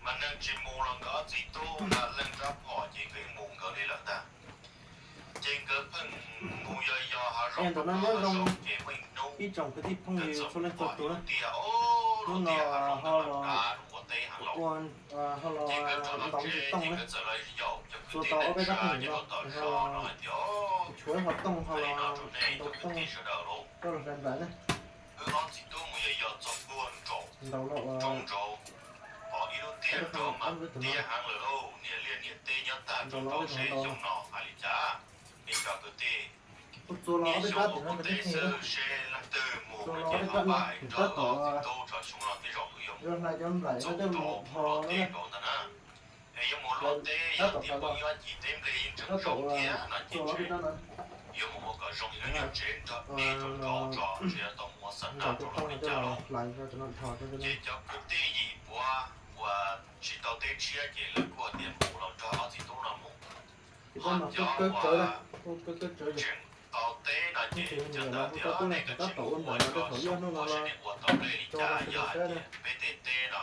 Mas neeg tsis mus los nkawd ob txiv tub ntag, leej rab phom ces nkawd yeej mus nkawd li lawm ntag. Ces nkawd pheej mus yos yos hav zoov, ntawm no nyob zoo ces muaj ib hnub ib tsoom kwv tij phooj ywg txhua leej txhua tus na, hnub no ho los ua, ho los ntaus ntsis tooj na, txua tau ob peb rab pheej yim no, ho tshuav ib qho tooj ho los ntaus tooj rau los nplaim nplaim na. Ntaus los ua, ntaus los ob peb rab pheej yim no, ua txua los ob peb rab tim no, txua los ob peb rab no, tab tom hlais cov nplaim no coj mus ho na. Tab tom hlais, tab tom txua los ob peb rab no, ntaus tooj no coj los hlais rau cov no dhos rau cov no. Ces tab mas kawg kawg tsawv, kawg kawg tsawv yog, tab tom ua nplaim no, tab tom ua ntawd rau thaum ib ob hnub no los tso rau sawv daws saib na.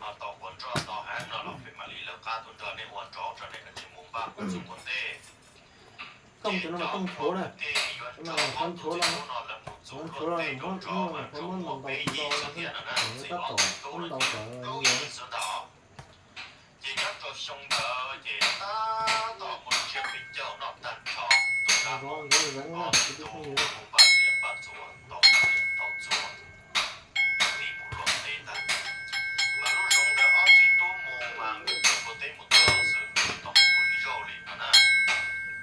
Ho tau ua nroj tau heev no los peb mam li lawv qab tuaj nrog nej ua nrauv tso, nej kav tsij mus npaj ua txuj ua ntej. Tooj cov no mas tooj nchuav na, cov no mas qhov nchuav no, qhov nchuav no mas qhov muab ntaus ntaus ntaus xwb na, tab tom ntaus kom nchuav. Ces nyob rau xyoo ntawd ces tab tom muaj tsiab peb caug noj tag nrho, tus dab, nkawd zeev na kwv tij phooj ywg. Mas lub zoov ntawd ob txiv tub mus mas nkawd tsuas ua teb mus txog xwb, tsis tau mus pw ib zaug li no na.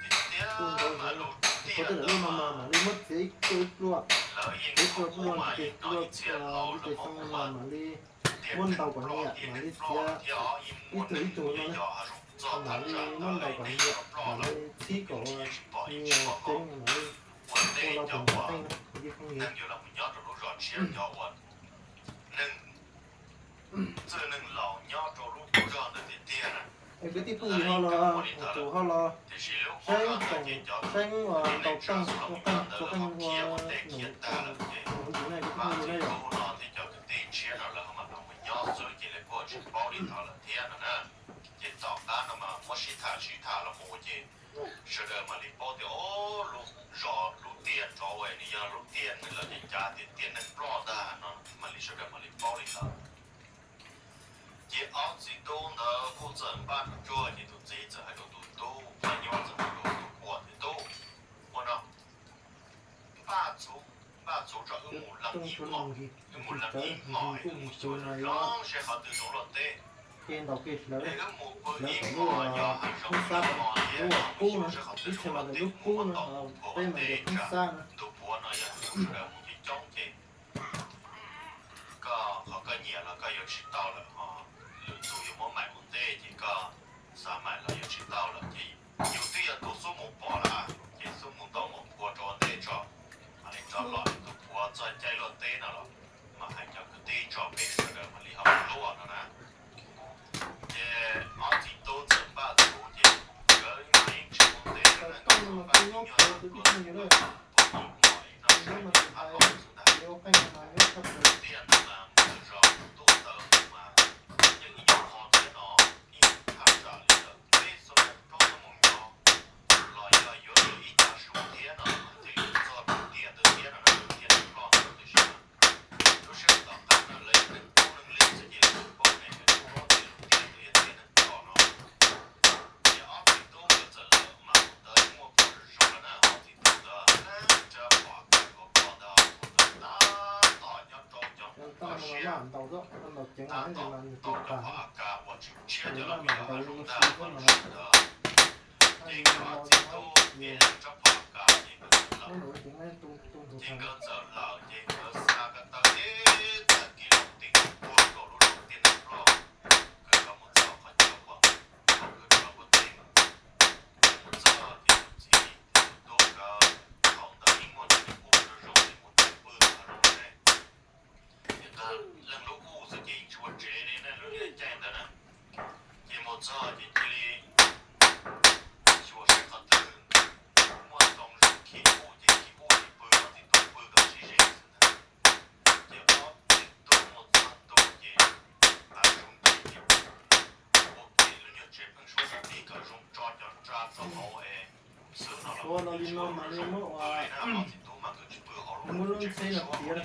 Tiag tiag mas lub tiaj ntawd mas mam li muab txiav ib pluag ib pluag, txiav ib pluag ib pluag ces pluag ib tes xoo mas mam li muab ntaus kom nyiam mam li txiav ib tug ib tug no na, mam li muab ntaus kom nyiam mam li txhib kom nyias ceeb mam li ua los tau npaum qeej na kwv tij phooj ywg. Txwj neeg laus nyob rau lub zos ntawd tiag tiag na. Es kwv tij phooj ywg ho los, tus ho los saib, saib uas ntaus tooj ua qeej ua qeej ua num ntsis na kwv tij phooj ywg na yom. Thiab cov kwv tij tshiab no lawv ho mas los mus nyob xwb ces lawv kuj tsis paub li ntawd lawm thiab no na. Ces tom qab no mas muab sib tham sib tham los mus ces sawv daws mam li paub tias, o, lub zos lub tiaj nrov nws yog lub tiaj nws lawv cav tias tiaj neeg ploj ntag no, mam li sawv daws mam li paub li ntawd. Ces ob txiv tub ntawd kuj txawm npaj tsuag tsuag ces tus txiv txawm hais rau tus tub, nyob txawm hais rau tus kuam tias, tub, ua no, npaj txhuv, npaj txhuv tso wb mus leej ib hmos, wb mus leej ib hmos wb mus xyuas zoo seb qhov twg zoo luaj teb. Wb mus pw ib hmos, yog hais zoo ib hmos thiab wb mus xyuas seb qhov twg zoo luaj teb, mus muab tau tus puav ua ntej, ntu puav no yog sawv daws mus coob coob ces koj qhov koj nyiam los koj yuav tsis tau lawm, ho lwm tus yuav muab maim ua ntej ces koj xav maim los yuav tsis tau lawm. Ces yus twb yog tus xub mus pom lawm ces xub mus tau mus puav rau ua ntej tso, mam li rov los tus puav txoj caij luaj teb no los mas hais cov kwv tij tso peb sawv daws mam li ho mus luaj no na. Ces ob txiv tub txawm npaj txhuv ces nkawd yeej tsis mus teb, nkawd npaj txhuv nyob puav ib hmos li no sawv daws yeej hab los xwb ntag. Tiam no mas mus zos tuaj taw mus mas yeej ib nyuag qho thiab no, ib nyuag thaj tsam li ntawd peb xuab moos plaub xuab moos nyuag los yog yuav luag ib tag su thiab no mas thiaj li txog tus tiaj ntawd thiab no na, tus tiaj neeg ploj ntawd. Tiam sis mas lub sij hawm tom qab no lawv yeej neeg qub neeg lig xwb ces lawv yeej paub tias lub tiaj ntawd yog tiaj neeg ploj no. Ces ob txiv tub nkawd txawm lawm mas ntawd yeej muaj pom zoo zoo lawm na, ob txiv tub ntawd neeg rab phom kas kom pom ntawd mus ntawd tab tom nyob rau cov koj siab, tab tom tau cov phom kas uas tsis tshiab cov los me nyuam hav zoov ntag mas lub sij hawm ntawd. Ces nkawd ob txiv tub ces neeg rab phom kas ces nkawd txawm lawm. Ces nkawd txawm lawm ces nkawd xa ko taw ib tag kis los tib puag rau lub zoov tiaj neeg ploj, nkawd rov mus txog qhov chaw uas nkawd rov ua teb mas, nkawd mus txog ces tus txiv thiab tus tub nkawd thaum ntawd yeej muaj cov neeg kuj zoo zoo ces mus tau pw hav zoov ne. Ces leej lub kuj xwb ces tsis ua tsev li ne lub caij ntawd na. Ces mus txog ces cia li xyuas seb qhov twg muaj ntoo zoo khi kuj ces khi kuj ces pw, ob txiv tub pw kom sib ze xwb ntag. Ces ob txiv tub mus txog ntua ces tav su nti ces Ua no li no mas li muab ua, muab lub ntxheb no txiav,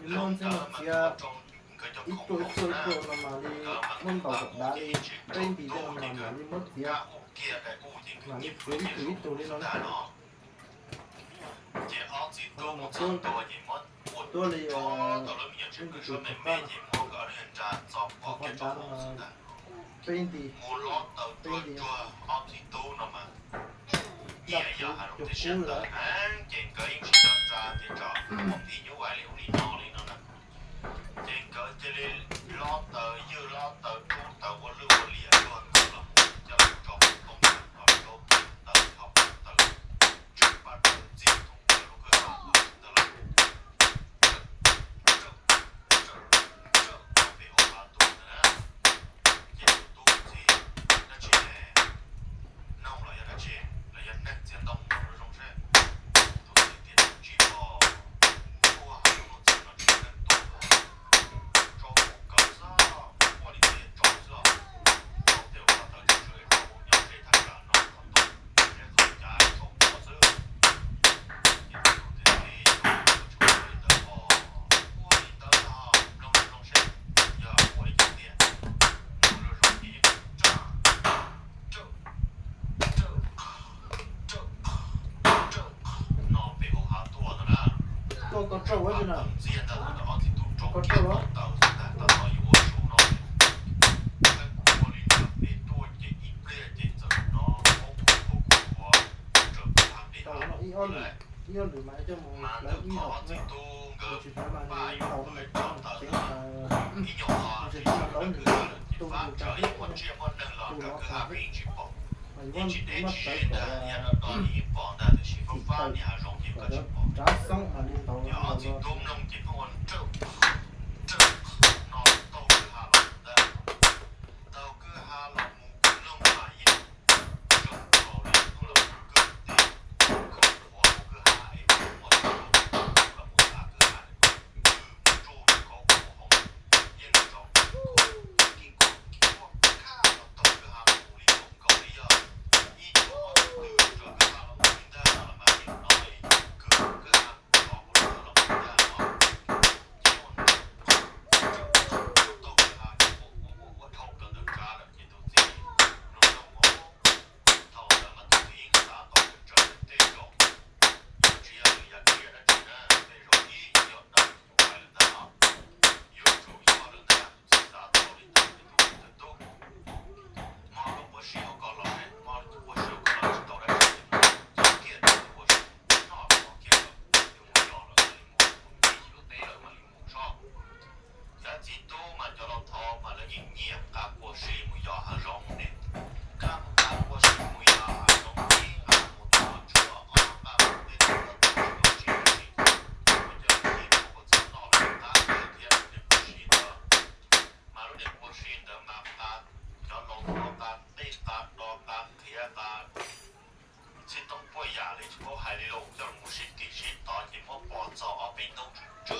li muab ntxheb no txiav ib ruam ib ruam ib ruam no mas li muab ntaus kom dav li peb nti no mas mam li muab txiav, mam li txiav ib tug ib tug li no na. Ces ob txiv tub mus txog ntua ces muab ua tuab li tau lub me nyuam tsev kwj suab me me ces muab nkawd ob lub nyuag nra txo pov kiag rau hauv xwb ntag. Peb nti, mus lob taws tuag tsuag ob txiv tub no mas nyiam yog hav zoov tiag siab ntawd heev ces nkawd yeej tsis nco ntsoov tias tsam ua phi nyuj vais li ub li no li no na. Ces nkawd cia li lob taws ywj lob taws rub taws ua lwj ua liam luag ntawd los mus coj los tso pov tooj no rau taws ho pab taws tseem pab taws txij tus nkawd lub kwj ha ntawd los pem hauv hav tuaj ntawd na. Ces tus tub txiv dab tsi ne, noog los yog dab tsi, los yog neeg txiav ntoo noog zoo zoo seb. Tus txiv tias tsis pom, ua hav zoov no txiv no tsis neeg tuaj, tso mus kawg xwb, ua li tias tso xwb, tso tej uas pab taws tsis tshua tso mus nyob ze thaj tsam no qhov tuaj, ze qhov cav tso mus xwb. Ces tus tub txiv tsis ua li ntawd os, ua li ntawd los mloog zoo zoo seb, yog ua li cas tiag, mloog zoo zoo ces yeej no pem hauv hav tuaj ntawd na. Tuaj koj rau ua tsi na? Txiv ntawd ua tau ob txiv tub rau kiag tau taws xwb ntag, tab tom yuav ua su no. Ua li ntawd pem tuaj ces ib pliag ces txawm hnov qhov kuv kuv kuv kuv raws kwj ha nqis hav ib ob lwm mas coj mus hlawv ib hom na. Tsis hlawv mas nws ntaus no mas tseev, tsis hlawv mas hlawv nws tus nws tag ib tus no tag mas yuav muab hlawv kom tawm kom cov tsav xoob mas li ntaus ntaus no. Cov txiv tub mas cov laus thov mas lawv yeej nyiam nqa kua si mus yos hav zoov ne. Nqa mus nqa kua si mus yos hav zoov ib nqa mus tua tshuaj ob nqa mus tej tug tub tsis tau tsis tau tsis tau mus cov txiv tub ua txhua noj los qab kawg thiab lub niag kua si ntawd. Mas lub niag kua si ntawd mas nqa cov laus thov nqa qij nqa do nqa qhiav nqa txhij toob puaj yam li tsis paub hais li los coj los sib kis sib tov ces muab pov txog ob peb hnub tsw tsw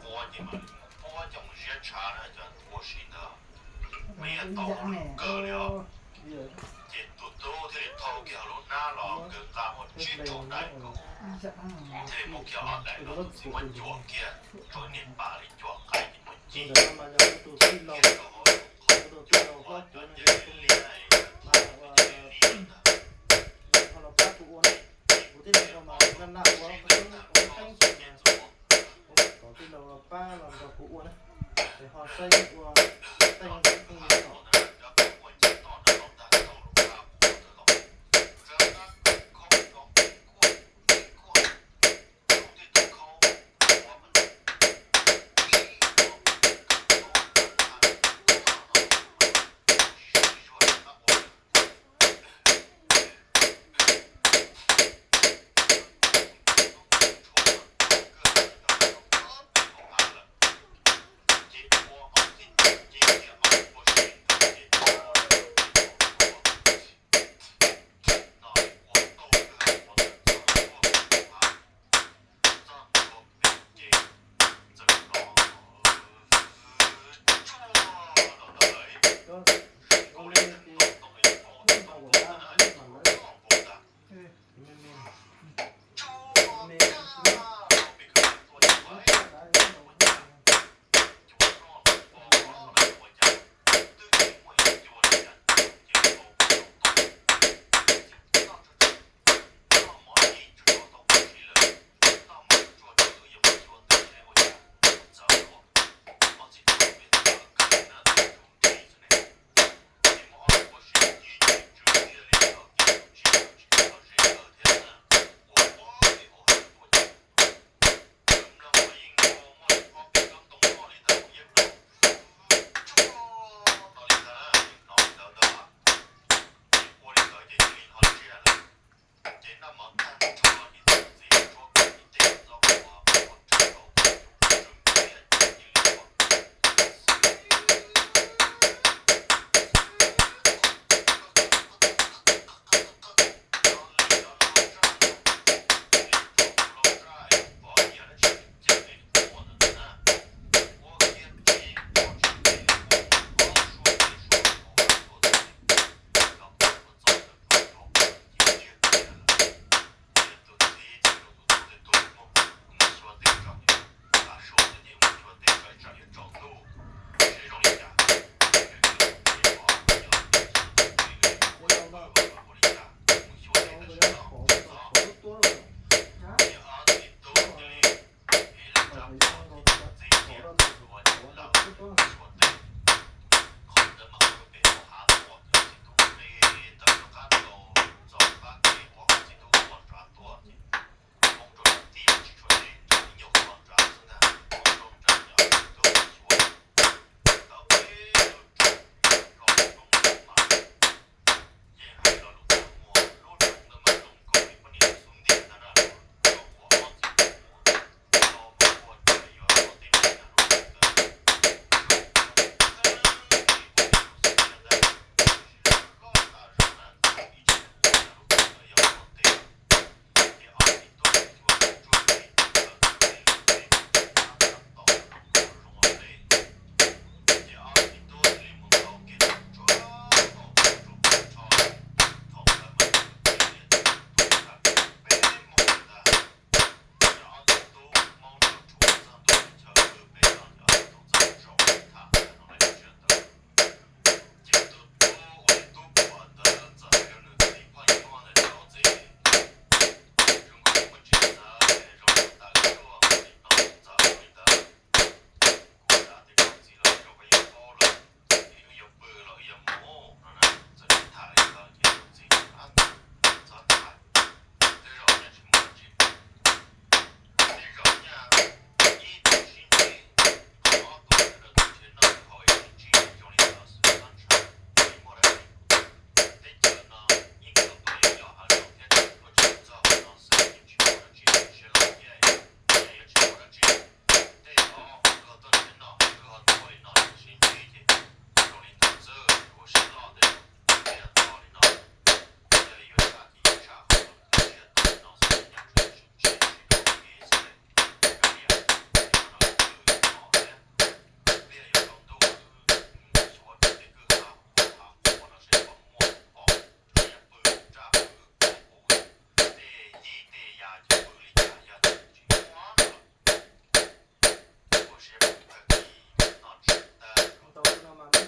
quav ces mam li mus puab coj mus ziab tshav na cov kua si ntawd. Mas yog tau ua lwj kawg li os. Ces tus tub thiaj li thau kiag lub hnab los nkawd nqa muaj tsib rau daim nkaus, thiaj li muab kiag ob daim no tus txiv muab cuam kiag rau niag pas li cuam qaib ces muab ci kiag rau hauv qhov cuam cov ncej li li ntag. Ho los pab kuv ua na, kuv tij laug mas naj naj ua qhov xoob ua qhov xeeb ces kom tij laug pab los nrog kuv ua na, es ho saib ua teej ua tseeb phooj ywg tom.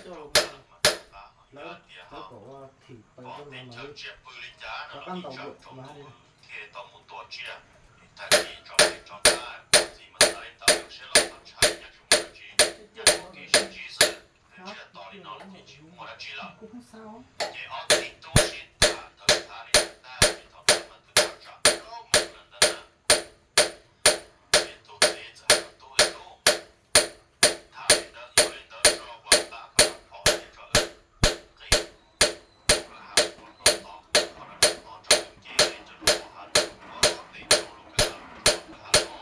Lawv, lawv kom ua thim plaws rau no lawv rov qab ntaus vim mas thiaj tau mus tua tsiaj, tag kis tso pem tso qab ua txiv mas txav li ntawd, siab loj txhob ntshai, nyob tsis muaj dab tsi, nyob tsis muaj kev sib ntsib xwb. Twb tsiaj to li no lawm ces tsis muaj dab tsi lawm. Ces ob txiv tub sib tham ntawd thav li ntawd tag ces thaum ntawd mas twb tau tsam plaub moos lawm ntawd na. Ces tus txiv txawm hais rau tub, Tub, tham li ntawd ua li ntawd tso, ua tab pab phom ces tso wb nqis rau kwj ha, ua rau tod, ua rau tod tso wb nce rau lub hav, ua pem rau lub kwj ha, rau kwj ha los,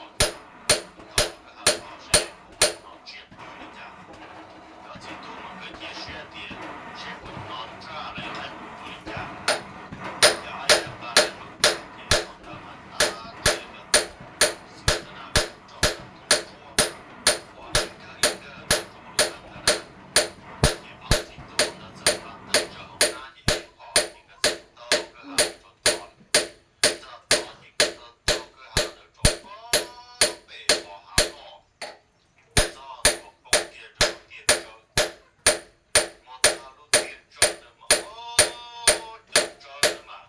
tod kwj ha los seb puas hnov tsiaj pw li cas. Cov txiv tub mas nkawd cia siab tias seb puas hnov nraj los yog dab pw li cas. Ces ob yawg pab dab pw ces thaum ntawd mas tab tom xwb ntawd na, rau ntawm thoob nruab, ua ib kawg ib kawg rau hauv lub teeb ntawd na. Ces ob txiv tub ntawd txawm pab teeb rau hauv hnab ces ib qho ces nkawd txawm taug kwj ha rau tod. Txog tod ces nkawd tau taug kwj ha ntawd rau pem qhov hav loj, txog ntua poob kiag rau lub tiaj tsawb. Mus txog lub tiaj tsawb ntawd mas, o, cov tsawb ntawd mas,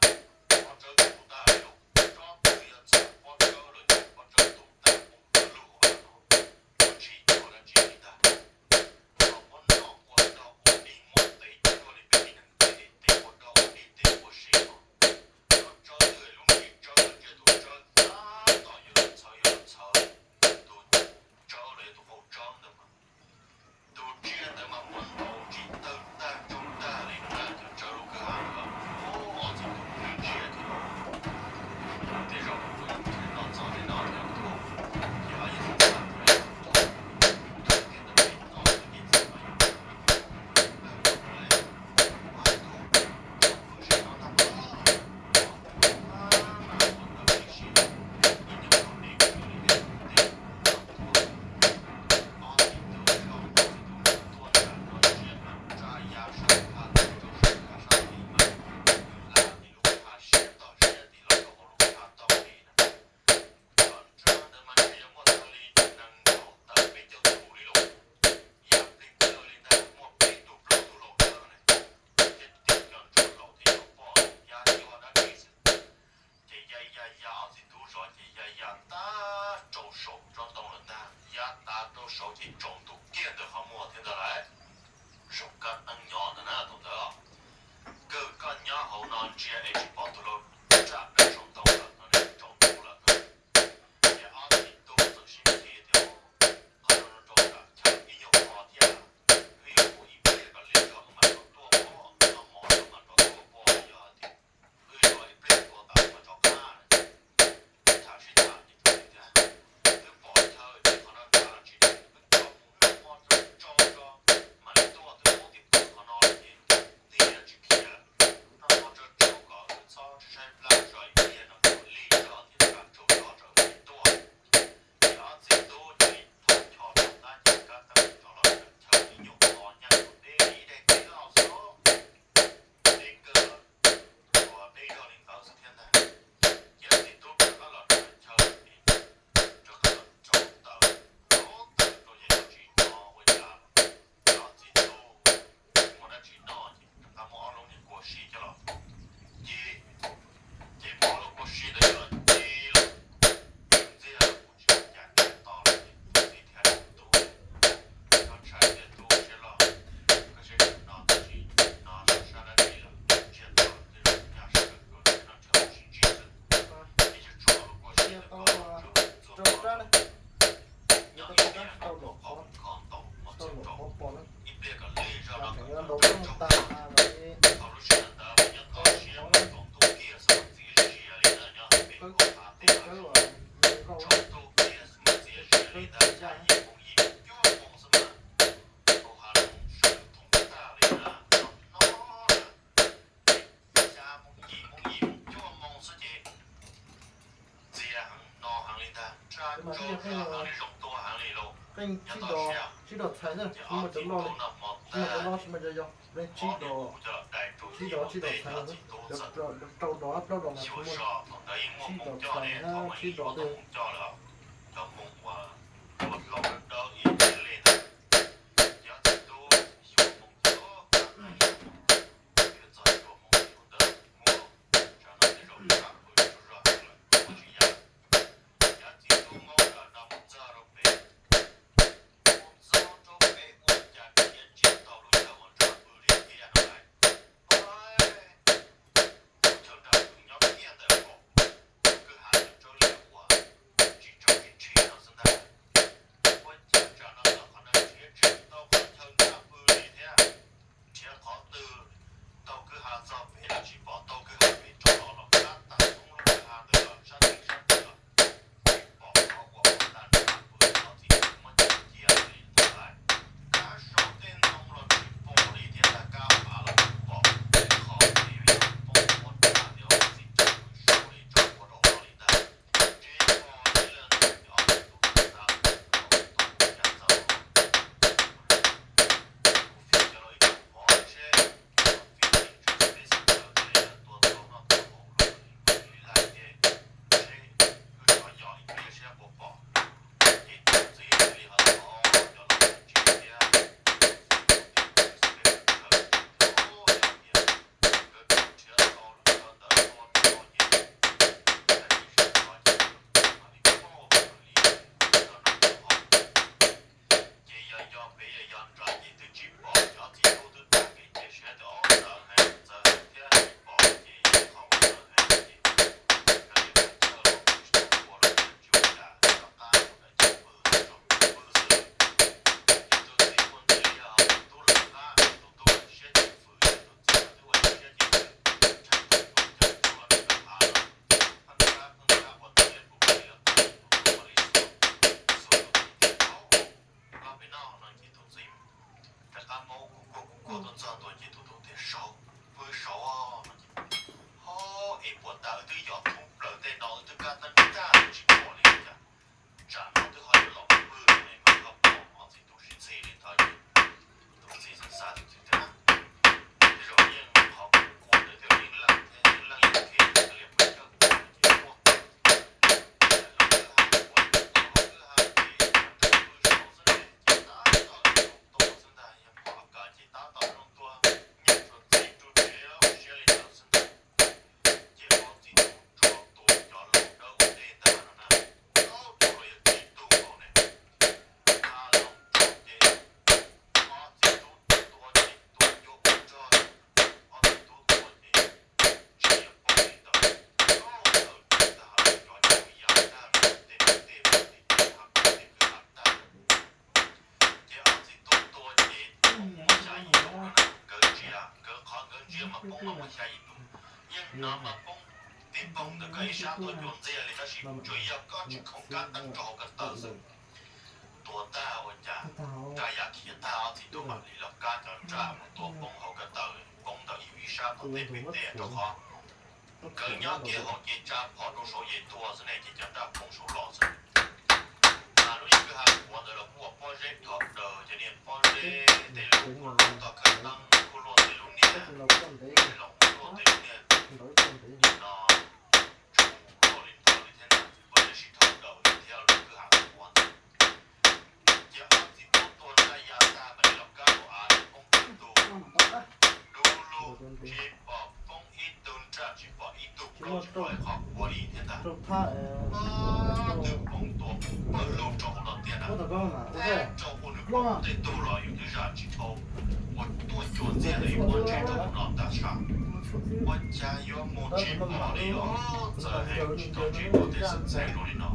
pob tsawb tu tag li, tsob twg yog txog pob tsawb lawm ces pob tsawb tu tag poob kawg lug no, tsis cuag dab tsi li ntag. Thaum muab noj ua dog ua dig muab tev cuag li peb tib neeg teb, teb ua dog ua dig teb ua si no, cov tsawb twb lub nrig tsawb ntsia tus tsawb tab tom yuav los txhawv yuav los txhawv tus tsawb los yog tus hau tsawb ntawd mas, tus tsiaj ntawd mas muab ntaus tsis tawg tag tsoo tag li no na, cov tsawb lub kwj ha ntawd. Ob txiv tub pw ntsia thiab, tej zaum kuv yuav nrhiav no txog li no thiab, ces ob yawg txawm tham tias, Cov nraj ntawd mas ntshe yuav muaj txog li nees nkaum tawm peb caug tug li lauj. Ya plig plaws li ntag, muaj peb tug plaub tug laus dawb ne, thiab tib cov nraug laus thiab cov poj ya tsis ua dab tsi xwb. Ces ya ya ya ob txiv tub zos ces ya ya tab rau saum tsob ntoo lawm ntag, ya tas rau saud ces tsaus ntuj kiag ntawm qhov muag thiab ntag lauj. Zoo kab teeb nyob ntawd na thaum ntawd. Kawg koj nyob hauv no ntsia es tsis pom tus laus nraj dawb saum ntoo lawm no ne, tsaus ntuj lawm ntag. Ces ob txiv tub txawm sib nrhiav tias, qhov no rau nram chaw ib nyuag qho thiab, wb yuav ua ib pliag kom lig zog wb mam rov tuaj pom, noj mov rau mam rov tuaj pom, yog tias wb yuav ib pliag tua tas wb mam rov qab. Tham sib tham ces txawm tias, twb pom chaw ces qhov no nrad los tsis deb, wb tso mus noj hmo tsau tsau tso mam li tuaj, twb paub tias pom qhov no lawm ces ntiag tsis khiav, noj hmo tsau tsau kom wb txhob saib plab zog ib pliag no kom lig zog thiab nraj tsau zog rau wb mam li tuaj. Ces ob txiv tub cia li thau choj rau tab ces kab teeb rov los chaw ib nyuag qho nyaj ua deb ib daim teb loj xwb, deb kawg, ua deb zog li ntawd xwb thiab ntag. Ces ob txiv tub rov qab los chaw ces rov qab los rau taws, rau taws rau ces tsis hnov ua cas. Ces ob txiv tub tsis muaj dab tsi noj ces rov qab muab ob lub niag kua si coj los ci, ces muab ob lub kua si ntawd coj los ci los ntxiag los kuj tsis ua cas, to lawm ces tus txiv thiaj hais rau tub, Koj ntshai tiag tub, siab loj, koj saib no twb tsis hnov sab dab tsi lawm, tsiaj to tej zaum nyaj sab kawg tuaj, no ntshe sib ntsib xwb. Ces tsuas tshuav lub kua si ntawd ko rau rab, nyob ib pliag kom lig zog no kom tsaug tsaug, thaum lub sij hawm ntawd nyob toj siab tsaus ntuj kiag xwb mas txias zias li ntawd, nyob pem hauv hav teb mas tsaus ntuj kiag xwb mas txias zias li ntawd, tshav yim moos yim cuaj moos xwb mas hauv hav zoov sawv thooj tag li na, no no na. Xya moos yim moos yim moos cuaj moos xwb ces txias heev no heev li ntag, nraj tsau zog heev li, zoo tua heev li lauj. Nyob toj siab ces ob txiv tub noj hmo tag, ob niag kuj coj los dai rau ib hmos teb, ob txiv tub txawm xyuas zos, thaum ntawd yeej muaj hmoo coj ne, thaum ub yeej muaj hmoo coj lawm, cov hmoo uas ua dlauj dawb dawb ib yam li ntawd. Ces ob txiv tub xyuas hmoo Kuj kuj kuj kuj tuaj txog ntua ces tus tub tias, Saud, pw saud. Ho es puas tas wb twb yos thoob plaws tej no wb twb kab tab nraj tsis pom li cas. Tsam no twb ho yuav los pw ne mas ho pom ob txiv tub sib txhij li ntawd ces tus txiv xav xav tus txiv tias, Tej zaum yeej qhov kuv ua ntawd thiaj yeej leej thiab yeej leej yeej phem thiaj li pw chaw ces muaj. Ces lawv twb hais ua tus tub hauv twb hais ces nrog pw saud xwb ne ces tab tom tua xwb ntag, yog pom kav ces tab tom zoo tua, nyiam tsuas txij ru tsev siab li ntawd xwb ntag. Ces ob txiv tub rov tua cov laus dawb ua ntej ntag no na, rau los yog tsis tu nkaus ne. Tag los rau ces ob txiv tub tua ces tua cuag ua rog, ob txiv tub tua ces tsis yog pom li ntawd, tawm tag cov nyuj yav tag tej tej tej tej kwj ha tag. Ces ob txiv tub tua ces poob muaj xya yim tus no na, nkawd ntsia, nkawd qhov nkawd ntsia mas poob no muaj xya yim tus. Yeej hnov mas poob, tib poob ntawm koj ib sab tuaj cua ntxiag li, tab sis tsuas yog koj tsis khoom kab teeb rau hauv ko taw xwb. Tua tag ua cas nraj yav khiav tag, ob txiv tub mam li los kab cov nraj mus tua poob hauv ko taw, poob ntawm yus ib sab tom tej pem tej, rau qhov nkawd nyob kiag hauv ces tsa phom rau saud ces tua xwb ne, ces cov nraj poob saud los xwb. Mas lub niag kwj ha qhuav ntawd los kuj ua pob zeb dhos daws, cov niag pob zeb tej lub kuj luaj toj khawv teeb, kuj luaj tej lub niag, los kuj luaj tej lub niag no, tsuas luaj li ntawd li thiab ntag, pob zeb sib dhos daws li thiab lub kwj ha qhuav ntawd. Ces ob txiv tub tua nraj ya tag mam li los kab hauv av poob ib tug, du lug tsis pom poob ib tug nraj, tsis pom ib tug plaub, tsis pom ib qho qhuav li thiab ntag. Twb poob tua pawg lug rau hauv no tiag na. Rau hauv nws poob tej tug los yus twb zam tsis dhau, ua tuaj cua ntxiag ntawm yus pob ntseg rau hauv no tag sam. Ua cas yuav mus tsis pom li os, txawm hais tsis tau ntsib dua tej xwm txheej luaj li no.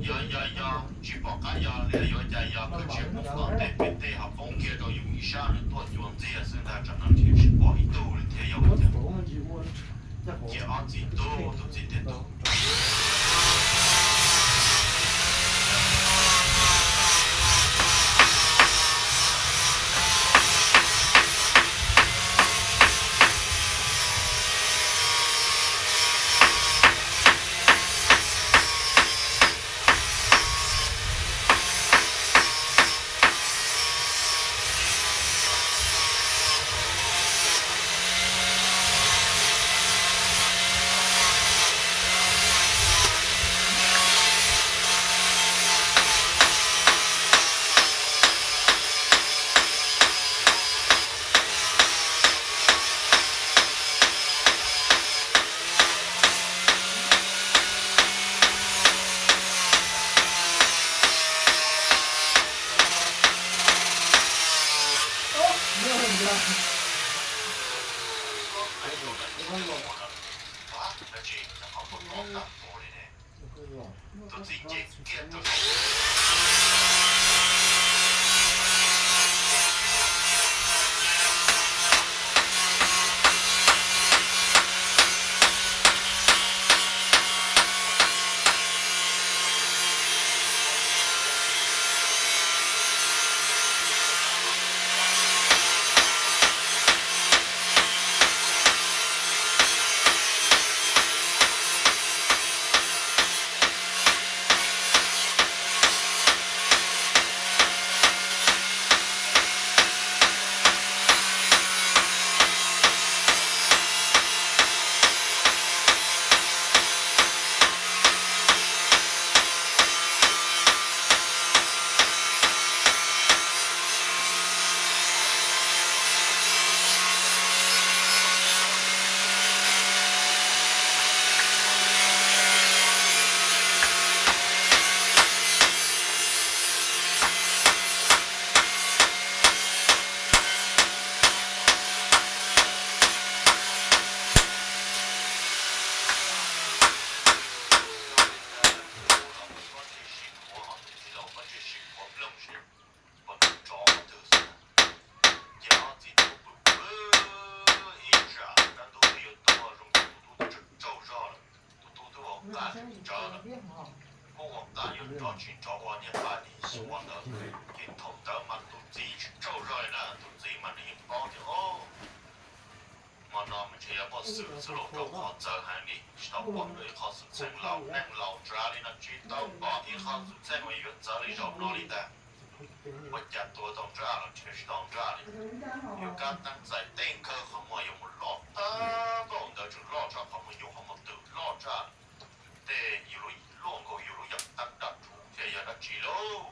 Yog yog yog tsis pom qab yog li, yuav cas yog koj tsis poob tom tej pem tej ho poob kiag rau yus ib sab nws tuaj cua ntxiag xwb ntag, tsam no nrhiav tsis pom ib tug li thiab yog ua cas. Ces ob txiv tub, tus txiv tias tub, tas yuav nrov tsis nrov ua niam pab nim xyuas ntawd. Ces thaum ntawd mas tus txiv tsis tsaug zog li na, tus txiv mas nws yeej paub tias o, hmo no mas ntshe yuav muaj xwm txheej los rau qhov txawv heev li, tsis tau pom ib qho xwm txheej laus neej laus tsav li no, tsis tau pom ib qho xwm txheej uas yuav txawv li zaum no li ntag. Ua cas tua tau nraj los nrhiav tsis tau nraj li. Yus kab teeb txais tej nkawg qhov muag yuav mus loj tag npaum ntawd, tseem loj tshaj qhov muag nyuj qhov muag twm loj tshaj tej yus lub, luaj nkaus yus lub yam teeb daj rhuv thiab yog dab tsi lauj.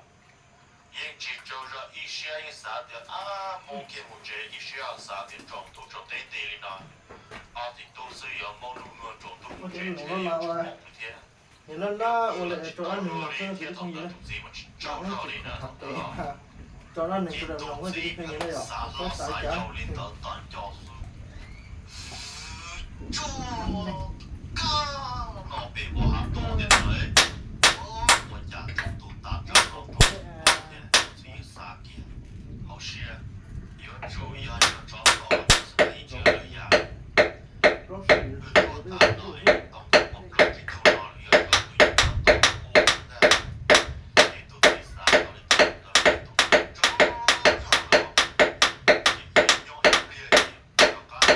Yeej tsis tsaug zog, ib siab yeej xav tias ab, mus kiag mus tsev, ib siab xav tias tsaus ntuj tsaus teb nti li no, ob txiv tub xwb yuav maub nruj nuag tsaus ntuj mus tsev, tsis yog yuav tsis mus thiab. Nws laj laj ua li tsis tau luag li thiab. Thaum ntawd tus txiv mas tsis tsaug zog li na, thaum ntawd tso dab neeg sawv daws mloog, tus txiv pheej xav hlob xav yau li ntawd tag nco xwb. Tsuj kab no peb ua hav tuaj tiag no, ua cas tsaus ntuj tas tsaus ntuj rau, tus txiv xav kiag hauv siab, yuav tsum yog cov tsov rog xwb ib txhia lwm yam. Wb tuaj tas no tau mus plaub tsib tug no lawm, yog cov twg yuav coj tau ua ntag. Ces tus txiv xav tau li thaum ntawd, tus txiv tsaug zog, ces nyob ib pliag ces rov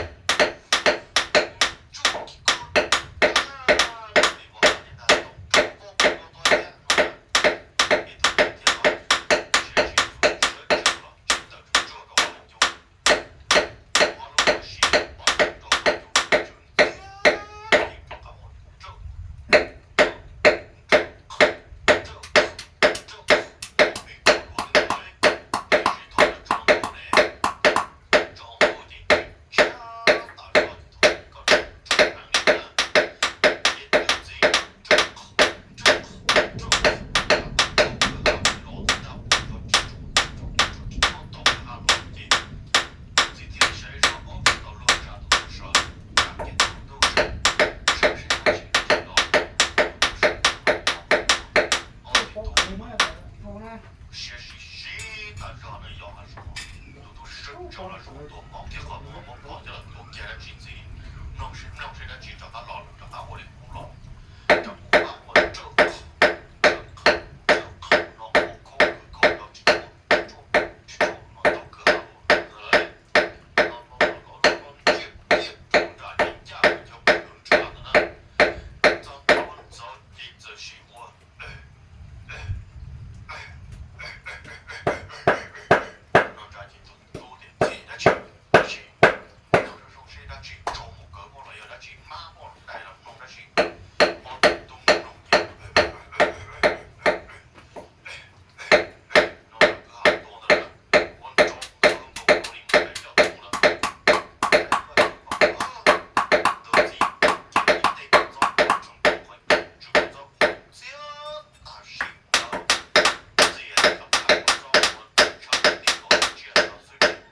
qab tsuj kab no peb ua hav tiag ntag, tau rau peb ua tau thiab no. Ces tus txiv thiaj los siab tsis tshua tsaug los tsis tawm tsuag rau hauv cub. Siab sib sib tas zog na, yog hav zoov, tus tub sib tsaug los zoo tua mov kiag qhov muag muab pov coj los tua kiag dab tsi ntxiv, mloog seb mloog seb dab tsi rov qab los, rov qab ua li qub los, rov qab ua tsawg tsawg qhov no ua khoob khoob rau tsis tshua, tsis tshua no tau kwv ha ua ntawd lawm. No no no no no ntsia kiag rau nram ces ncaj mus cov pem lub nrad ntawd na. Txog ntua ntxov ces txawm sim ua no nrad ces tus tub tias txim dab tsi, tab sis mloog zoo zoo seb dab tsi tsaus mus kawg muaj los yog dab tsi mab muaj daim los mloog dab tsi. Ob tug tub mloog ces no kwv ha tuaj ntawd ua nrov nkaus nkaus li mus daim coj tub los tus txiv cia li tej kua txob qhuav tshee rau qhov ncauj, tsw kua txob qhuav txias tas sim ntawd, txias li qab qab kua txob qhuav tshee tib nkaus tsias rau xwb ces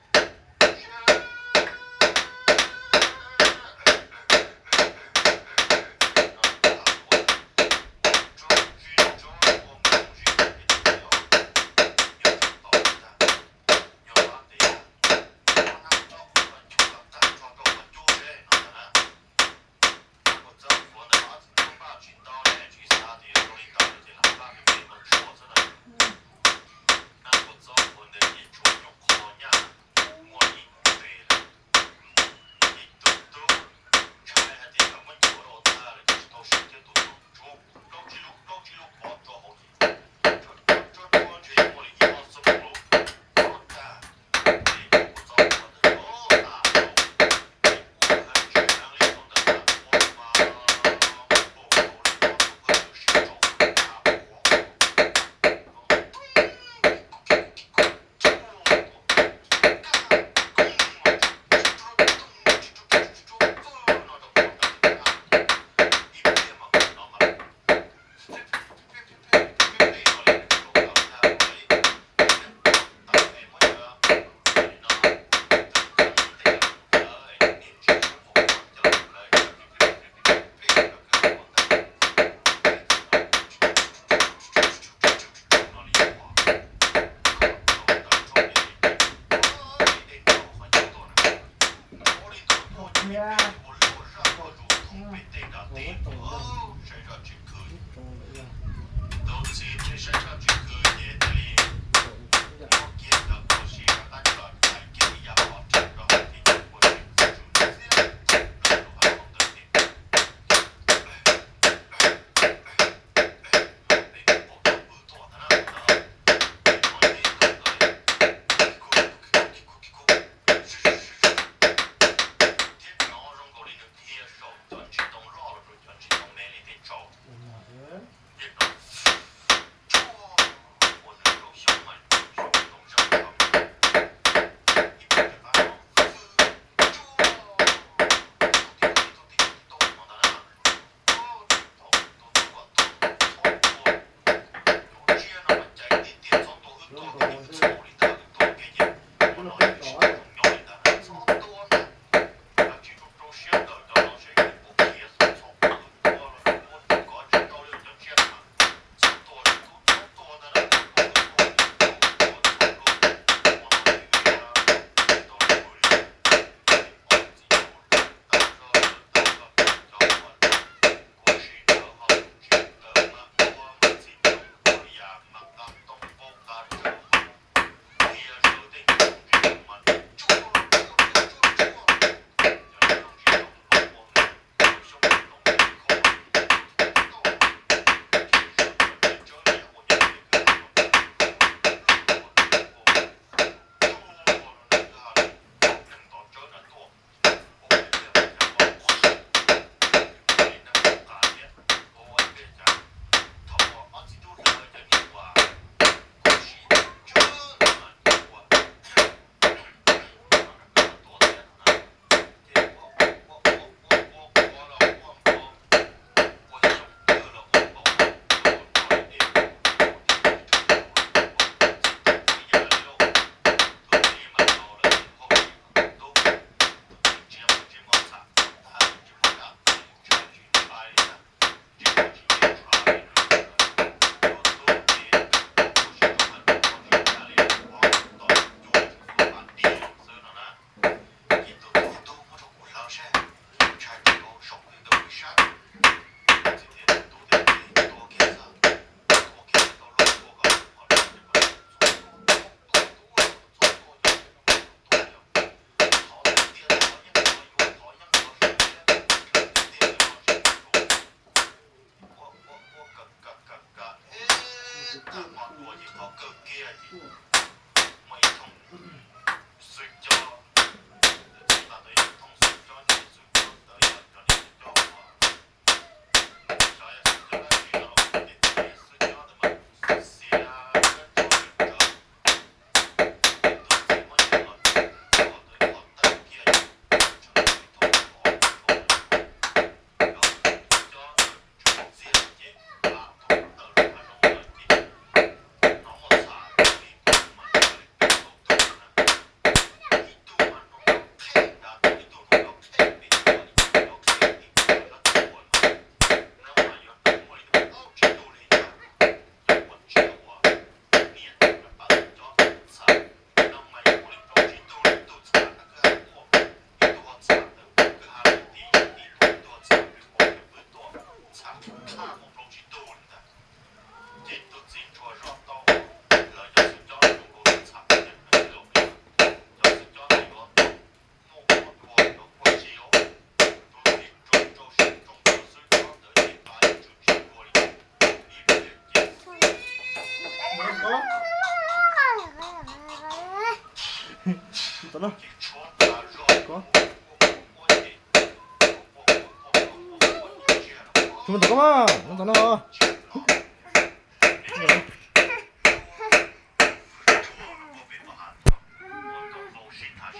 Tus mus tom koj mas, mus tom no.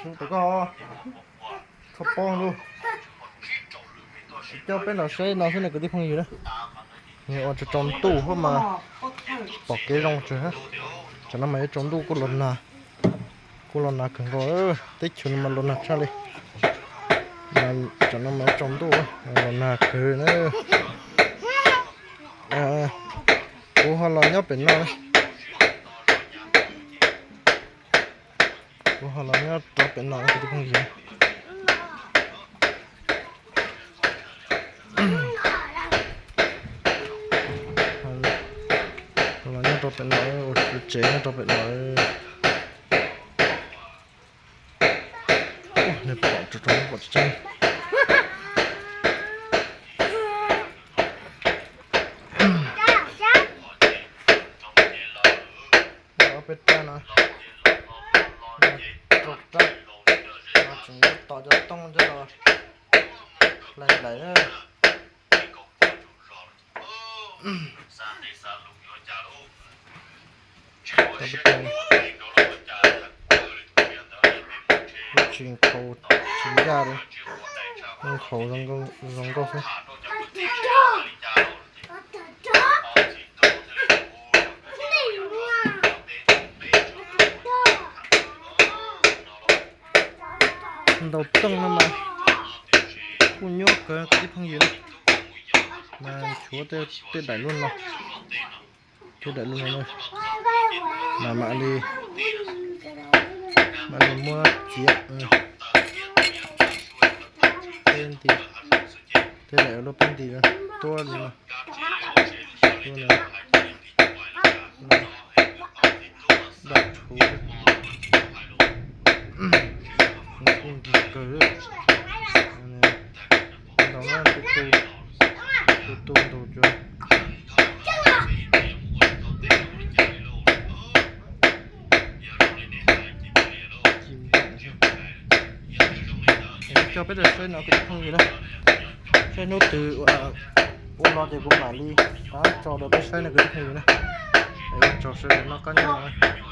Mus tom koj, txhob pob lug. Coj peb los saib no xwb na kwv tij phooj ywg na. Ua tsaus tsaus ntuj mas pom kev zoo tsawg. Tsam no mas yuav tsaus ntuj kuj los nag, kuj los nag kawg nkaus, teb chaws no mas los nag tshaj li. Tsam no mas yuav tsaus ntuj los nag kawg na. Kuv ho los nyob pem no na. Kuv ho los nyob rau pem no kwv tij phooj ywg. Rau pem no, ua tsev rau pem no. Nws pom tso tso pom tseeb. Ob peb rab no, rau rab no tseem yuav tos cov tooj coj los hlais daim na. Lub tsis nkhaus tsis ncaj li, nkhaus zoo nkauj xwb. Ntaus tooj no mas kuj nyuaj kawg kwv tij phooj ywg na, mas tshuav tej daim lub no, tej daim lub no na, mas mam li, mam li muab txiav peb nti, tej daim lub peb nti tuab li no, tuab no, daj rhuv, kuj nkim kawg. Ntaus no tu tu, tu tu ntaus cua. Coj peb los saib no kwv tij phooj ywg na, saib hnub twg ua los ces kuv mam li tso rau peb saib no kwv tij phooj ywg na. Es ua tsaug sawv daws noj qab nyob zoo.